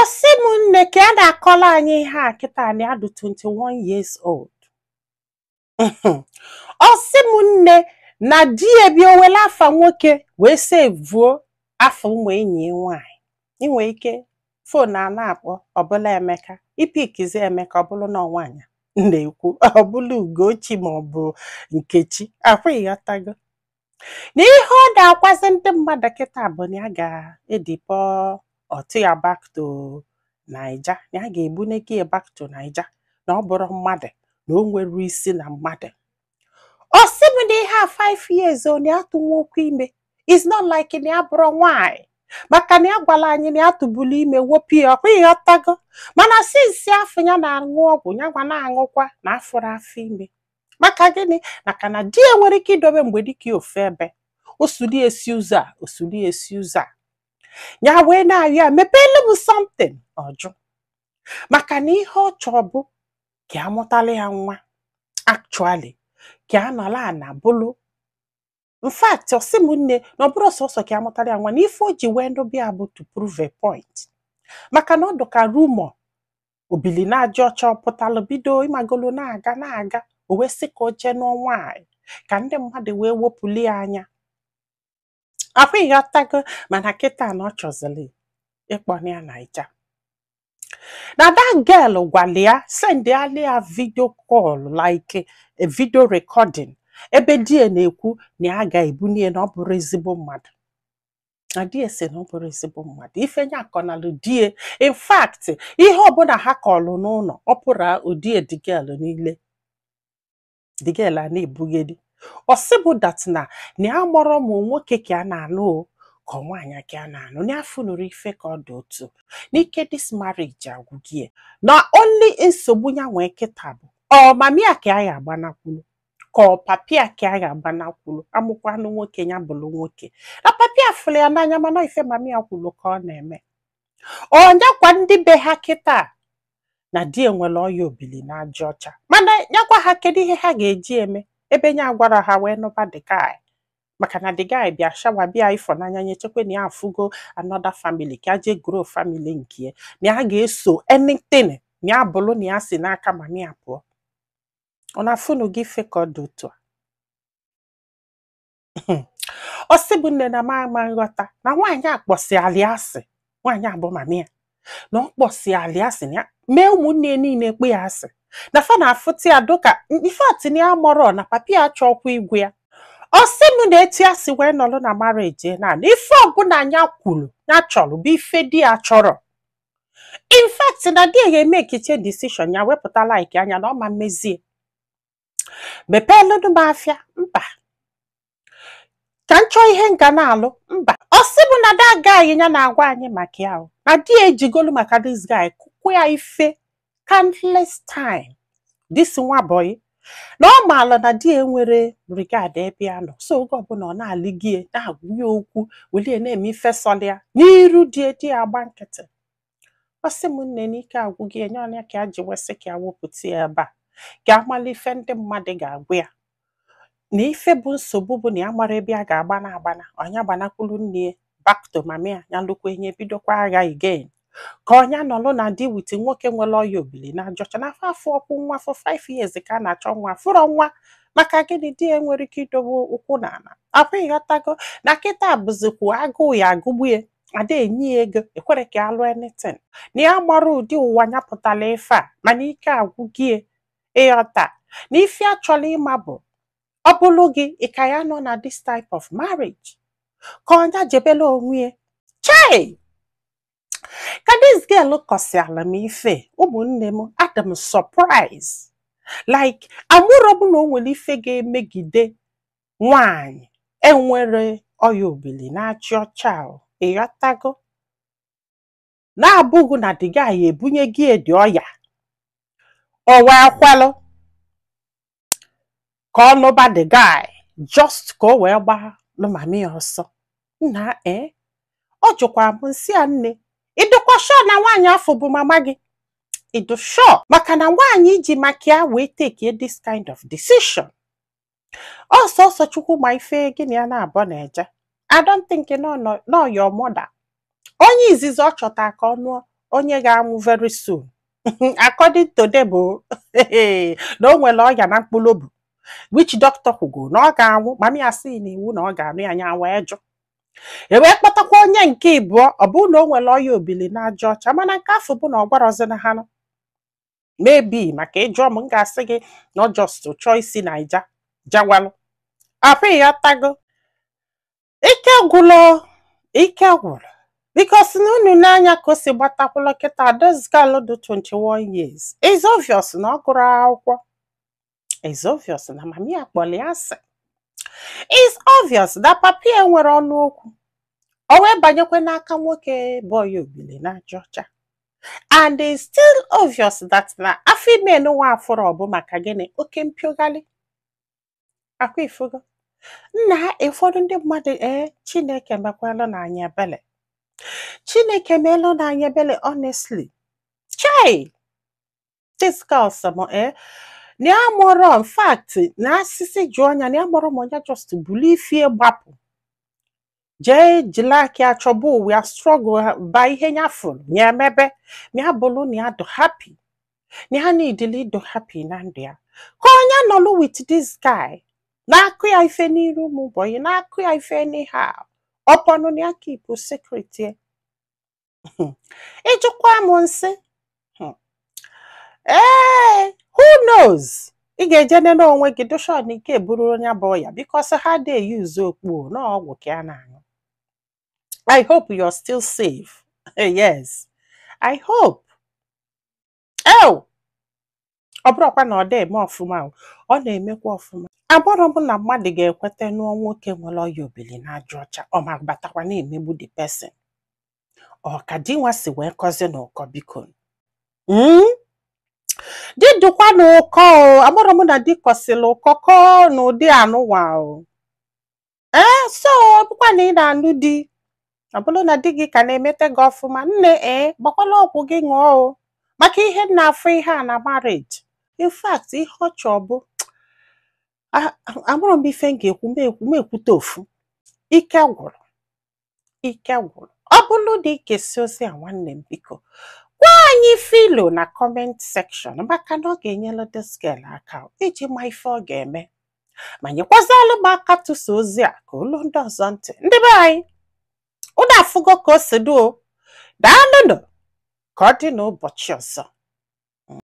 Ọ sị m, nne, ka a na-akọrọ anyị ihe a kịta na ya dị 21 years old. Ọ sị m, nne, na di ya bịa owele afa nwoke wee sevuo afa ụmụ enyi ya nwaanyị. Inwe ike phone a na-akpọ, ọbụla Emeka, ipikizi Emeka, ọbụlụ na nwaanyị na-ekwu, ọbụla Ugochi maọbụ Nkechi akwa. Ịghọtago na ihe ọ na-akwazi ndị mmadụ kịta bụ na ya ga-edipọ ọtụ ya back to Naija, na ya ga-ebuneke ya back to Naija, na ọ bụrụ mmadụ na o nwere isi na mmadụ. Ọ sị m na ihe a 5 years o na ya tụnwa okwu ime is not like na ya bụrụ nwaanyị, maka na ya gwara anyị na ya tụbulu ime wopụ ya ọkwa. Ịghọtago? Mana since afọ ya na-aṅụ ọgwụ ya gwa na-aṅụkwa na afụrụ afọ ime. Maka gịnị? Maka na di ya nwere ike idobe mgbe dịka ofu ebe osuli esi ụzọ a, osuli esi ụzọ a, ya wee na-arịọ ya mepeelu m something ọjụ, maka na ihe ọ chọọ bụ ka amụtala ya nwa, actually ka a nọrọ ana bụlụ. In fact, ọ sị m, nne, na ọ bụrụ sọsọ ka amụtara ya nwa, na ife o ji wee ndobịa bụ to prove a point, maka na ọ dị ka rumor obili na-aja ọcha pụtalụ bido ịmagolo na-aga na-aga, o wee sị ka o jee nụọ nwaanyị ka ndị mmadụ wee wepụli ya anya akwa. Ịghọtago? Mana kịta na ọ chọziri ịkpọ ya Naija, na that girl gwara ya send ya video call, like a video recording, ebe di ya na-ekwu na ya ga-ebunye na ọ bụrụ ezigbo mmadụ, na di ya sị na ọ bụrụ ezigbo mmadụ. Ife nya akọnalụ di ya, in fact, ihe ọbụla ha kọlụ n'ụlọ, ọ pụrụ odie the girl niile, the girl a na-ebugheri. Ọ sị bụ that na ya mọrọ ma nwoke ka a na-anụ o ka ọ nwaanyị ka a na-anụ, na afọ nụrụ ife ka ọ dị otu n'ike this marriage agwụgie, na only nsogbu ya nwee kịta bụ ọ mummy ya ka a ya agbanakwulu ka ọ papi ya ka a ga-agbanakwulu. Amụkwanụ nwoke, ya bụrụ nwoke, na papi ya fụrụ ya n'anya, mana ife mummy ya kwuru ka ọ na-eme. Ọnyakwa ndị be ha kịta na di enwere ọya obili na aja ọcha, mana nyakwa ha kedu ihe ha ga-eji eme ebe nya gwara ha wee nụba the guy, maka na the guy bịa shawa bịa ịfọnanya nye chekwa na ya afụgo another family ka jee grow family nke ya, na ya ga-eso anything na ya bụrụ na ya si n'aka mummy ya pụọ. Ọ na-afụnụ gị ife ka ọ dị otu a. Ọ sị bụ, nne, na ma ama nghọta na nwaanyị a kpọsịalị asị, nwaanyị a bụ mummy ya, na ọ kpọsịalị asị na ya mee ụmụnne ya niile kpe ya asị, na fa na-afụta ya dụka ife atinye ya mọrọ na papi ya chọkwa igwe ya. Ọ sị m na etu ya si wee nọrọ na marriage na ife ọbụla ya kwuru ya chọrọ bụ ife di ya chọrọ. In fact, na di ya ga-eme ekiche decision ya wepụta like anya na ọ ma mmezie mepeelụnụ m afịa mba ka m chọọ ihe nga na-alụ mba. Ọ sị bụ na that guy ya na-agwa anyị maka ya o, na di ya ejigolu maka this guy kụkwu ya ife countless time. This nwa boy na ọ maala na di ya nwere regard ebe ya nọ, so oge ọbụla ọ na-alịgie na-agwa ya okwu welie na-eme ife sọlị ya n'iru di ya, di ya agba nkịtị. Ọ sị m, nne, n'ike agwụghị enye ọnya ka ya ji wesị ka ya wepụta ya ebe a ka amala ife ndị mmadụ ga-agwa ya, na ife bụ nsogbu bụ na ya mara ebe a ga-agbana agbana ọnya gbanakwuru nne ya back to mummy ya, ya lụkwa enye bidokwa agha again, ka ọnya nọlụ na di with nwoke nwere ọya obili na ajọcha na afọ afọ ọkwụ nwa for 5 years ka a na-achọ nwa fụrọ nwa. Maka gịnị? Di ya nwere ike idobe ụkwụ n'ala akwa. Ịghọtago na kịta bụzikwu agụụ ya agụgbu ya, ada enye ya ego ekwere ka alụ anything, na ya mara ụdị ụwa ya pụtara ife a, mana ike agwụgie. Ịghọta na ife a chọrọ ịma bụ ọ bụrụ gị, ị ka ya nọ na this type of marriage ka ọnya jebela onwe ya? Chai, ka this girl kọsịala m ife, ụmụnne m, adị m surprise, like amụrụ m na o nwere ife ga-emegide nwanyị enwere ọya obili na-achị ọcha o. Ịghọtago na-abụghị na the guy ebunye gị edi ọya o wee kwelụ ka ọ nụba the guy just ka o wee gbaa mummy ya ọsọ. Nna, ee, ọ jụkwara m nsị a, nne, ịdịkwa sure na nwaanyị afọ bụ mama gị? Ịdụ sure? Maka na nwaanyị iji maka ya wee take this kind of decision, ọsọsọ Chukwu ma ife gị na ya na-abọ na-eje. I don't think no, no, no, your mother onye izizi ọ chọta ka ọ nụọ. Onye ga-anwụ very soon according to them o, na o nwere ọya na mkpụrụ obi, which doctor kwugo na ọ ga-anwụ. Mami ya sị na iwu na ọ ga-anụ ya, nya wee jụ. E wee kpọtakwa onye nke ịbụọ, ọ bụrụ na o nwere ọya obili na aja ọcha, mana nke afọ bụ na ọ gwarọzina ha nụ. Maybe maka ịjụọ m, m ga-asị gị na ọ just chọọ isi Naija jawalụ apụ. Ịghọtago? Ike gwụlụ, ike gwụrụ, because na unu n'anya ka o si gbatakwụlụ kịta. This girl dị 21 years, it's obvious na ọ gụrụ akwụkwọ, it's obvious na mami ya kpọrọ ya asị, it's obvious na papi ya nwere ọnụ okwu. O wee banyekwe n'aka nwoke bụ ọya obili na aja ọcha, and it's still obvious that na afọ ime nwa afụrụ ọ bụ maka gịnị? Oke mpịoghalị akwa. Ifugo nna, ụfọdụ ndị mmadụ, ee, Chineke mekwalụ na anyị ebele, Chineke meelụ na anyị ebele, honestly. Chai, this girl sị m, ee, na ya mụrụ, in fact, na asịsị jụọ ya na ya mụrụ m, onye just buli ifie gbapụ jee jiri aka ya chọba ụwa ya, struggle ba ihe ya fụrụ ya emebe ma ya bụrụ na ya dụ happy, na ya niidili ịdụ happy na ndụ ya, ka onye nọlụ with this guy na-akụ ya ife n'iru ụmụ ụbọyị, na-akụ ya ife anyhow, ọpọnụ na ya keep secret ya. Ịjụkwa m nsị, ee, who knows, ị ga-eje nene onwe gị doshon ike buru onye bụ ya, because ha dey use okpu na ọgwụ ka a na-aṅụ. I hope you're still safe. Yes, I hope. Oh, ọ bụrụkwa na ọ dị eme ọfụma o, ọ na-emekwa ọfụma. Agbọrọ m na mmadụ ga-ekweta nụọ nwoke nwere ọya obili na aja ọcha, ọ ma batakwa na-emegbu the person. Ọ ka di nwa si wee kọzie n'ụkọ, biko. Di dịkwa n'ụkọ o, agbọrọ m na di kọsịrị ụkọ kọọ n'ụdị anụwa o. Ee, so ọ bụkwa na ị na-anụ di, ọ bụrụ na di gị ka na-emete gị ọfụma, nne, ee, gbakwala ọgwụ gị ṅụọ o, maka ihe m na-afụ ihe a na marriage. In fact, ihe ọ chọọ bụ amụrụ m ife m ga-ekwu, m ekwu m ekwute ofu. Ike gwụrụ, ike gwụrụ. Ọ bụrụ na ị ga-esi ozi a, nwanne m, biko gwa anyị filo na comment section, maka na ọ ga-enyere this girl aka iji ma ife ọ ga-eme, ma nyekwazalụ m aka tụsa ozi a ka olu ndị ọzọ ntị. Ndị be anyị, unu afụgo ka o si dị o. Daalụnụ, ka ọ dị n'ụbọchị ọzọ.